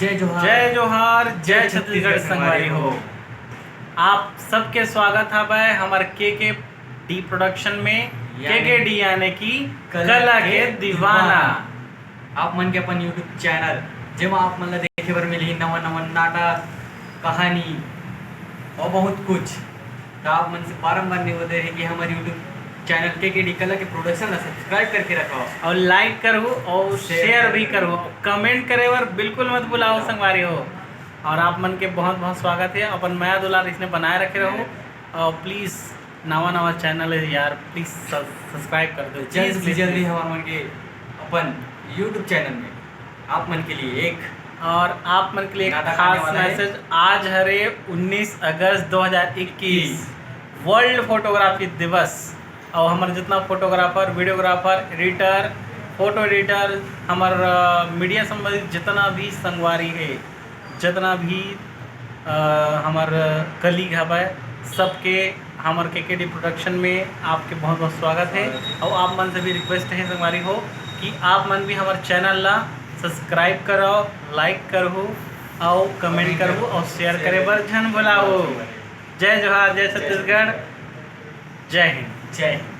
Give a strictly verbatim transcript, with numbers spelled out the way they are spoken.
जय जोहार। जय जोहार, जय छत्तीसगढ़ संगवारी हो। आप सबके स्वागत हवय हमर के के डी प्रोडक्शन में। यानी के के डी यानी कि कला कला के के दीवाना। दीवाना। आप मन के अपन YouTube चैनल, जेमा आप मन ला देखे बर मिलही नवा नवा नाटक, कहानी और बहुत कुछ। तो आप मन से बारंबार निवेदन है कि हमर YouTube चैनल के के डी कला के प्रोडक्शन ला सब्सक्राइब करके रखो। और लाइक करहु और शेयर शेयर भी करहु। करहु, कमेंट करे बर बिल्कुल मत भुलाओ संगवारी हो। और आप मन के बहुत बहुत स्वागत है, अपन मया दुलार इसने बनाए रखे रहो। और प्लीज नवा नवा चैनल है यार, प्लीज सब्सक्राइब कर दो, जल्द please, से please। जल्दी हमर मन के अपन YouTube चैनल में आप मन के लिए एक और आप मन के लिए एक नाटक आने खास वाला है। मैसेज। आज हरे उन्नीस अगस्त दो हज़ार इक्कीस, वर्ल्ड फोटोग्राफी दिवस। और हमर जितना photographer, videographer, editor, photo editor, हमर मीडिया संबंधित जितना भी संगवारी है, जितना भी अ, हमर कलीग हवय, सबके हमर के के डी प्रोडक्शन में आपके बहुत बहुत स्वागत है। और आप मन से भी रिक्वेस्ट है संगवारी हो कि आप मन भी हमर चैनल ला सब्सक्राइब करो, लाइक करहु और कमेंट करहु और शेयर करे बर झन भुलाओ। जय जोहार, जय छत्तीसगढ़, जय हिंद। जय हिंद।